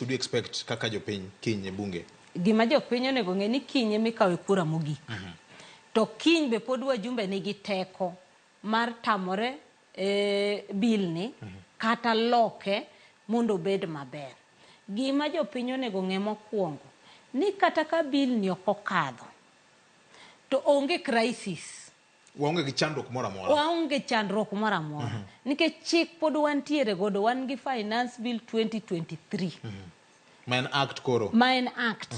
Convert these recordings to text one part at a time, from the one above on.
Should we expect kaka jopiny kiny e bunge? Gima jopiny onego ng'e ni kiny emikawe kura mogik. To kiny be pod wajumbe nigi teko mar tamore bill ni kata loke mondo obed maber. Gima jopiny onego ng'e mokwongo ni kata ka bill ni ok okadho to onge crisis. Waonge gi chandruok moro amora. Waonge chandruok moro amora. Nikech chik pod wantiere godo, wan gi Finance Bill 2023. Ma en act koro. Ma en act.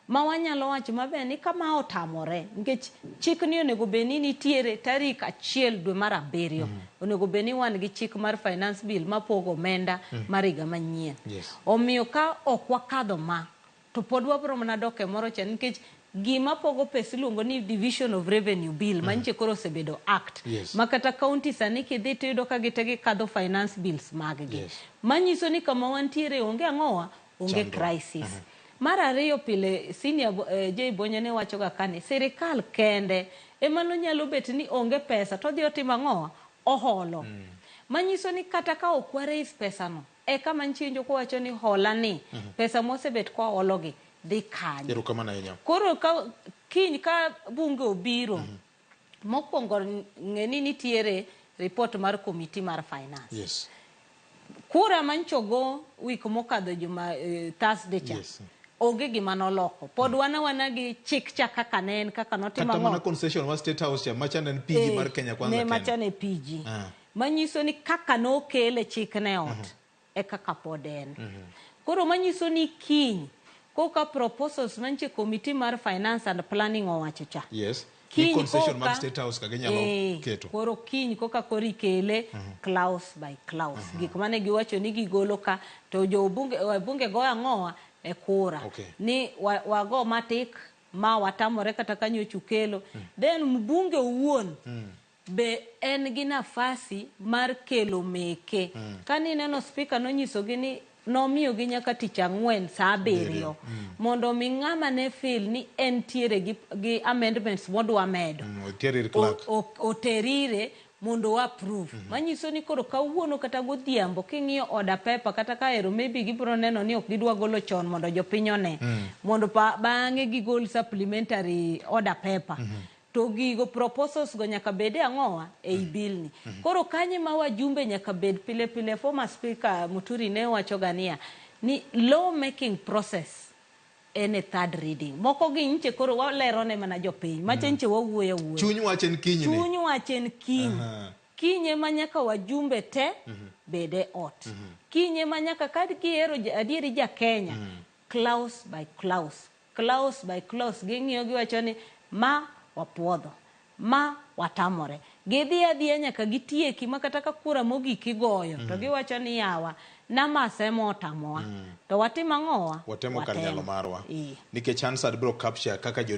Ma wanyalo wacho maber ni kama otamore, nikech chik ni onego bed ni nitiere tarik 1 dwe mar 7. Onego bed ni wan gi chik mar Finance Bill mapogo omenda mar higa manyien. Omiyo ka ok wakadho ma, to pod wabro mana dok e moro cha, nikech gima pogo pesa iluongo ni Division of Revenue Bill, manyiche koro osebedo act. Ma kata county sani kidhi tiyudo ka gite gikadho finance bills mag gi. Manyiso ni kama wantiere onge ang'owa, onge Chandruok. crisis. Mar ariyo, pile senior J Bonyo ne wacho ga kani sirikal kende ema nonyalo bet ni onge pesa to odhi otimo ang'owa, oholo. Manyiso ni kata ka ok wa raise pesa no, eka manchienjo kowacho ni hola ni, pesa mosebet kwa hologi dhi kanye. Erokamano ahinya. Koro ka kiny ka bunge obiro, mokwongo ng'e ni nitiere report mar committee mar finance. Kura manchogo wik mokadho juma Thursday cha. Onge gima noloko. Pod wana wana gi chik cha kaka ne en, kaka notimo Kata mana ang'o? concession mar State House cha, macha ne en PG mar Kenya Kwanza Ne kende. macha ne PG. Manyiso ni kaka nokele chik ne ot, e kaka pod en. Koro manyiso ni kiny, koka proposals mantie committee mar finance and planning owacho cha. Ni Kiny concession mag koka State House ka ginyalo keto. Koro kiny koka koro ikele clause by clause. Gik mane giwacho ni gigolo ka, to jo bunge goyo ang'owa e kura. Ni wago matik ma watamore kata ka nyocha ukelo. Then mbunge owuon be en gi nafasi mar kelo meke. Ka nineno speaker nonyisogi ni nomiyogi nyaka tich ang'wen saa 7 mondo mi ng'ama ne feel ni entiere gi amendments modwa medo. Oter ir clerk. Oterire mondo wa approve. Manyiso ni koro kawuono kata godhiambo king'iyo order paper kata ka ero maybe gibiro neno ni ok gidwa golo chon mondo jopiny one. Mondo bang'e gigol supplementary order paper. To gigo proposals go nyaka bed e ang'owa ei bill ni. Koro kanye ma wajumbe nyaka bed pile pile. Former Speaker Muturi ne wacho ga niya ni law making process en e third reading. Moko gi nche koro walero ne mana jopiny. Macha nche wawuoyo awuoya. Chuny wach en kiny ni. Chuny wach en kiny. Kiny ema nyaka wajumbe te bed e ot. Kiny ema nyaka ka gihero adieri ja Kenya, clause by clause. Clause by clause ging'iyo giwacho ni ma wapuodho, ma watamore. Gidhi adhiya nyaka gitieki ma kata ka kura mogik igoyo to giwacho ni yawa namas ema otamowa. To watimo ang'owa? Watemo kar nyalo Watemo. marwa. Nikech Hansard biro capture kaka jo